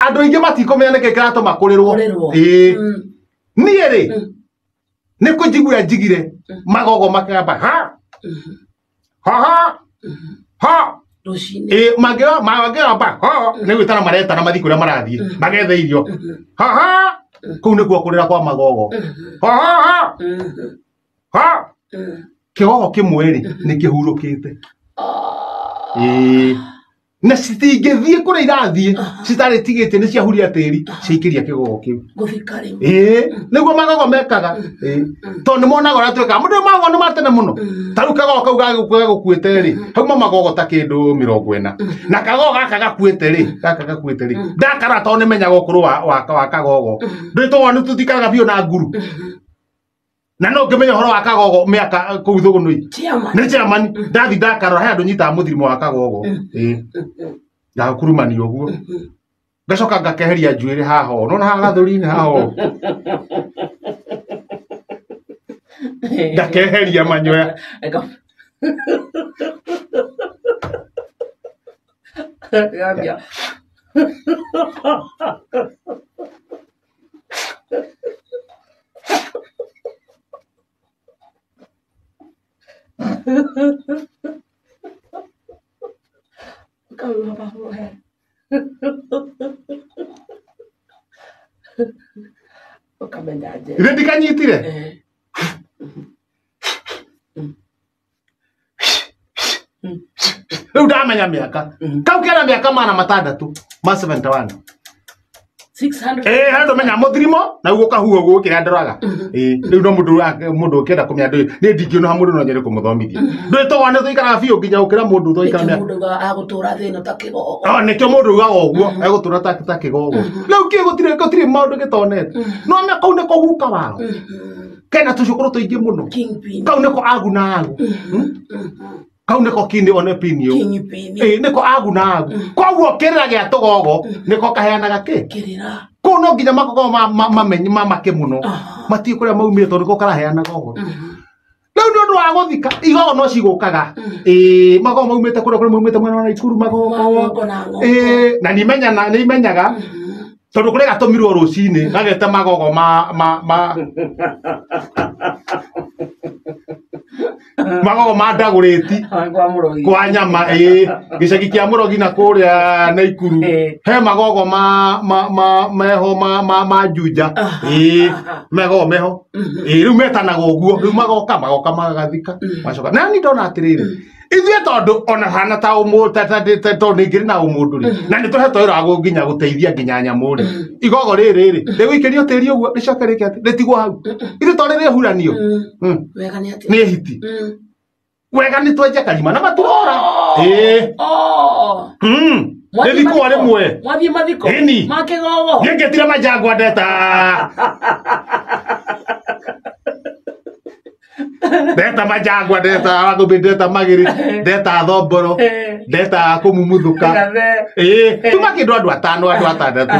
Andũ aingĩ matikũmenya nĩkĩ kĩratũma kũrĩrwo. Kũrĩrwo. Ĩĩ. Niĩ rĩ, nĩ kũnjiguĩra njigire magogo makĩgamba ha ha ha ha. Rũcinĩ. Ĩĩ, mangĩgamba ha nĩ gwĩtana maretana mathiĩ kũrĩa marathiĩ magethe irio. Ha ha, kũu nĩkuo kũrĩra kwa magogo. Ha ha ha ha. Kĩgogo kĩmwe rĩ, nĩ kĩhurũkĩte. Ĩĩ. Na citingĩthiĩ kũrĩa irathiĩ citarĩ tigĩtie nĩ ciahuria tĩri ciaikĩria kĩgogo kĩu. Gũthika rĩu. Ĩĩ, nĩguo magogo mekaga. Ĩĩ, tondũ nĩ monaga ũrĩa twĩkaga. Mũndũ magogo nĩ ma tene mũno. Ta rĩu kagogo kau gagũkuĩte rĩ, hauma magogo ta kĩndũ 40. Na kagogo gaka gakuĩte rĩ, gaka gakuĩte rĩ, ndakara tondũ nĩ menyaga ũkũrũ wa kagogo. Ndũĩ tũgogo nĩ tũtikaraga biũ na nguru. Na no ngĩmenya ũhoro wa kagogo mĩaka kũu thũgũnũi. Chairman. Nĩ chairman, ndathi ndakarora he andũ nyitaga mũthirimo wa kagogo. Ĩĩ. Ndakurumania ũguo. Ngacoka ngakeheria njuĩrĩ haha ũũ. Nona haha gathũri-inĩ haha ũũ. Ngakeheria manyoya. Gambia. Ũkamenya njĩra. Ithe ndikanyitire. Rĩu ndamenya mĩaka. Kau kena mĩaka 600 ma 71. 600. Eh, handũ menya mũthirimo na guo kahuo guo kĩrĩa ndoraga. Ĩĩ, rĩu no mũndũ mũndũ ũkĩenda kũmenya ndũĩ, niĩ ndingĩũnũha mũndũ no nyende kũmũthomithia. Ndũĩ tũgwa nĩ tũikaraga biũ nginya gũkĩra mũndũ tũikara Nĩkĩo mĩaka. mũndũ augaga agũtũra thĩ ĩno ta kĩgogo. Ah, nĩkĩo mũndũ ugaga ũguo egũtũra ta kĩgogo. Rĩu kĩ gũtirĩ maũndũ gĩtonete. No mĩa kau nĩko guka wao. Kena tũcũkũrũ tũingĩ mũno. Kingpin. Kau nĩko agu na agu. Kau nĩko kini one pini ũũ. Kingpin. Ĩĩ, nĩko agu na agu. Koguo kĩrĩra gĩa tũgogo nĩko kaheanaga kĩ? Kĩrĩra. Kũu no nginya magogo mamake mũno. Matiĩ kũrĩa maumire tondũ nĩko karaheanaga ũhoro. Rĩu nĩ ũndũ wa gũthika igogo no cigũkaga. Ĩĩ, magogo maumĩte kũrĩa kũrĩa maumĩte mwena wa Naikuru magogo. Ng'ongo na ng'ongo. Ĩĩ, na nĩ imenyaga tondũ kũrĩa gatũmirwo rũcinĩ gagete magogo ma ma ma magogo ma ndagũrĩti Kwa mũrogi. kwa nyama. Ĩĩ, gĩcagi kĩa mũrogi na kũrĩa Naikuru he magogo ma ma ma meho ma ma ma Juja. Ĩĩ, magogo meho. Ĩĩ, rĩu metanaga ũguo. Rĩu magoka magoka magathika macoka. Na niĩ ndona atĩrĩrĩ, ithuĩ tondũ ona hana ta ũmũ ta ta ta tondũ nĩ ngĩrĩ na ũmũndũ rĩ, na nĩ tũhetwo wĩra wa nginya gũteithia nginya nyamũ rĩ, igogo rĩrĩ rĩ rĩgũikĩrio tĩri ũguo rĩcoke rĩke atĩ rĩtigwo hau. Ithuĩ to rĩrĩhuranio. Wega nĩ atĩa? Nĩ hiti. Wega nĩ twenje karima na maturora. Ĩĩ. Rĩthikwo rĩmwe. Mwathiĩ mathiko. Ĩni. Ma kĩgogo. Niĩ ngĩtire manjangwa ndeta. Ndeta manjangwa, ndeta wagũmbĩ, ndeta magĩrĩ, ndeta thomboro, ndeta kũmumuthũka. Ĩĩ, tuma kĩndũ andũ atano, andũ atandatũ.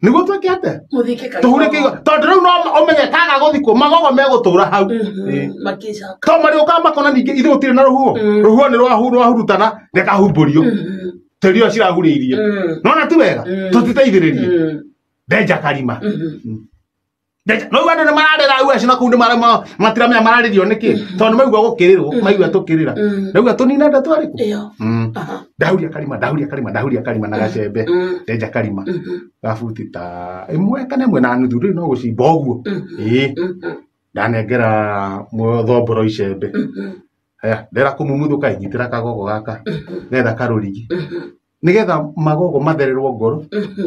Nĩguo twĩke atĩa? Mũthike karigo. Tũhure kĩgo. Tondũ rĩu no ũmenye kaga gũthikwo magogo megũtũra hau. Ĩĩ. Makĩcaka. To marĩũkaga makona ningĩ ithuĩ gũtirĩ na rũhuho. Rũhuho nĩ rwahurutana rĩkahumbũrio. Tĩri ũcio cirahurĩirie. Nona ti wega? Tũtiteithĩrĩrie. Ndenja karima. Ndenja. No andũ nĩ mararĩra au acio na kũu nĩ matiramenya mararĩrio nĩkĩ? Tondũ nĩ maigua gũkĩrĩrwo, maigua tũkĩrĩra. Ndaigua tũnina ndeto arĩkũ? Ĩyo. Ndahuria karima, ndahuria karima, ndahuria karima na gacembe. Ndenja karima. Gabuti ta ĩmwe kana ĩmwe na nuthu, rĩu no gũcimba ũguo. Ĩĩ. Ndanengera thomboro icembe. Haya, ndera kũmumuthũka nyitĩra kagogo gaka. Ngetha karũrigi. Nĩgetha magogo mathererwo ngoro.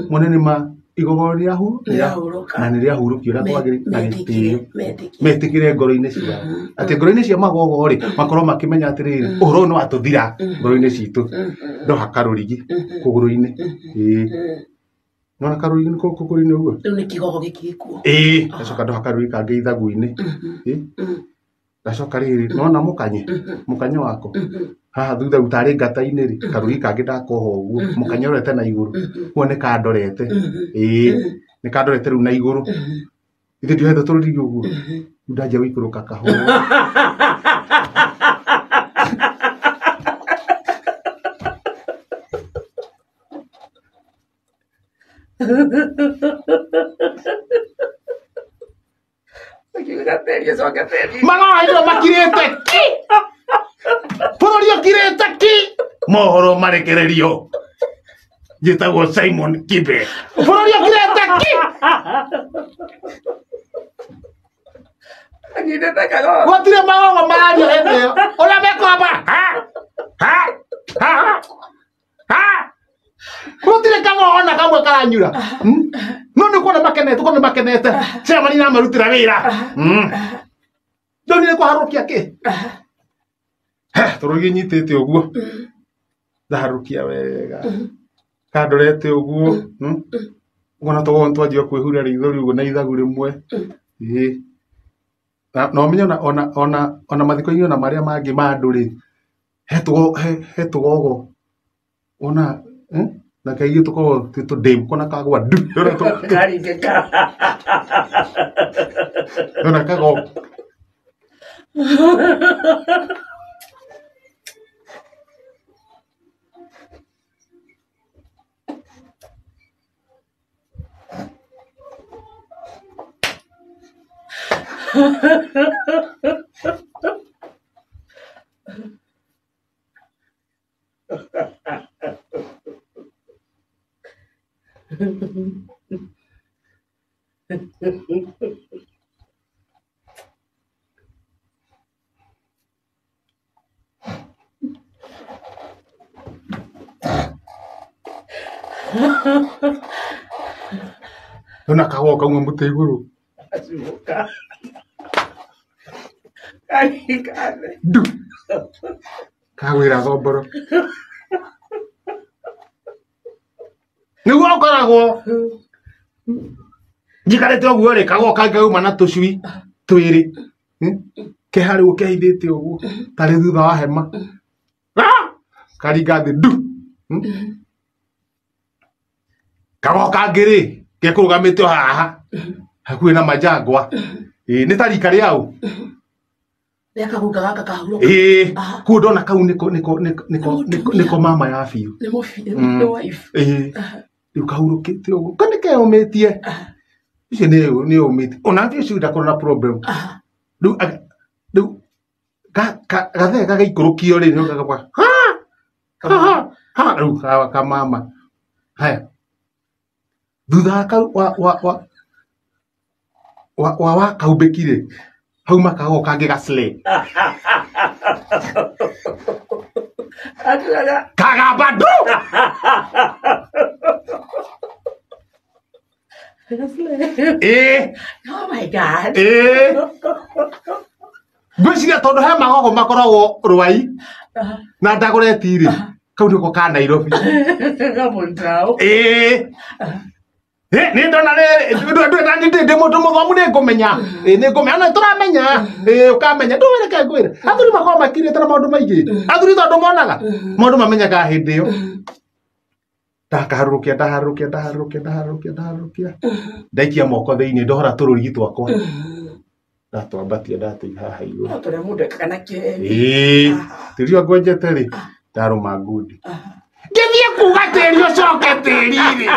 Mone nĩ ma igogo Rĩahurũka. na nĩ rĩahurũkio ũrĩa kwagĩrĩire na gĩtĩo. Metĩkire. Metĩkĩre ngoro-inĩ ciao. Atĩ ngoro-inĩ cia magogo rĩ, makorwo makĩmenya atĩrĩrĩ, ũhoro ũyũ nĩ watũthira ngoro-inĩ citũ. Ndoha karũrigi kũgũrũ-inĩ. Ĩĩ. Nona karũrigi nĩko kũgũrũ-inĩ ũguo? Rĩu nĩ kĩgogo gĩkĩ gĩkuo. Ĩĩ, ngacoka ndoha karũrigi kangĩ ithagu-inĩ. Ĩĩ. Ngacoka rĩrĩ, nona mũkanye, mũkanye wako. Haha thutha rĩu tarĩ ngata-inĩ rĩ, karũrigi kangĩ ndakoha ũguo, mũkanye ũrorete na igũrũ. Kuo nĩ kandorete. Ĩĩ, nĩ kandorete rĩu na igũrũ. Ithe ndiohetwo tũrũrigi ũguo. Rĩu ndanjia gũikũrũka kahora. Akiuga tĩri ũcoke tĩri. Magogo hĩndĩ ĩyo makirĩte ki, bũrũri ũkirĩte ki, mohoro marekererio. Njĩtagwo Simon Kibe, bũrũri ũkirĩte ki. Anyitĩte kagogo. Gũtirĩ magogo marario hĩndĩ ĩyo ũrĩa mekwamba ha ha ha ha, gũtirĩ kagogo na kamwe karanyura. No nĩ kuona makenete, kuona makenete chairman nĩ amarutĩra wĩra. Ndonire kũharũkia kĩ tũrũgi nyitĩte ũguo, ndaharũkia wega kandorete ũguo, ngona tũgogo twanjia kwĩhura ritho rĩu na ithagu rĩmwe. Ĩĩ, na ũmenye ona ona ona ona mathiko-inĩ ona marĩa mangĩ ma andũ rĩ, he tũgogo ona na kaingĩ tũkoragwo twĩ tũndĩmu kona kagwa ndu. Ndona Karingĩka. Ndona kagogo. Ndona kagogo kauma mũtĩ igũrũ. Acumũka. Karinga thĩ. Ndu kagwĩra thomboro nĩguo ũkoragwo njikarĩte ũguo rĩ, kagogo kangĩ kauma na tũcui twĩrĩ. Ke harĩ ũguo kehithĩte ũguo tarĩ thutha wa hema. Ah! Karinga thĩ ndu. Kagogo kangĩ rĩ gekũrũgamĩte o haha hakuhĩ na manjangwa. Ĩĩ, nĩ ta rika rĩao. Rĩa kagunga gaka kahurũka. Ĩĩ. Aha. Kũu ndona kau nĩko nĩko nĩko nĩko nĩko nĩko mama ya biũ. Nĩ mũbi, nĩ wife. Ĩĩ, rĩu kahurũkĩte ũguo ko nĩ keyũmĩtie, ũcio nĩ nĩ ũmĩtie ona thiĩ ũcio ndakorwo na problem. Rĩu rĩu gathee gagĩikũrũkio rĩ, nĩ gagakwa ha ha ha, rĩu kawa kamama haya thutha wa kau wa wa wa wa wa wa kaumbĩki rĩ, hauma kagogo kangĩ gaslay. Atuaga. Kagamba ndu. Ĩĩ. Oh my God. Ĩĩ, ngwĩciria tondũ he magogo makoragwo rwai na ndagũreti rĩ, kau nĩko ka Nairobi. Kamũntao. Ĩĩ. Ĩ, nĩ ndona rĩrĩ ndĩ mũndũ mũthomu, nĩ ngũmenya. Ĩ, nĩ ngũmenya na tũramenya. Ĩ, ũkamenya ndũreke ngwĩre athuri makoragwo makirĩte na maũndũ maingĩ, athuri tondũ monaga maũndũ mamenyaga hĩndĩ ĩyo. Ndakaharũrũkia, ndaharũrũkia, ndaharũrũkia, ndaharũrũkia, ndaharũrũkia, ndaikia moko thĩinĩ, ndohora tũrũrigi twakwa, ndatwambatia, ndatũiga haha igũrũ. No tũrĩa mũndũ ekaga na kĩebi. Ĩĩ, tĩri ũrĩa ngwenjete rĩ, ndarũma ngundi ngĩthiĩ kuga tĩri ũcoke tĩri rĩ.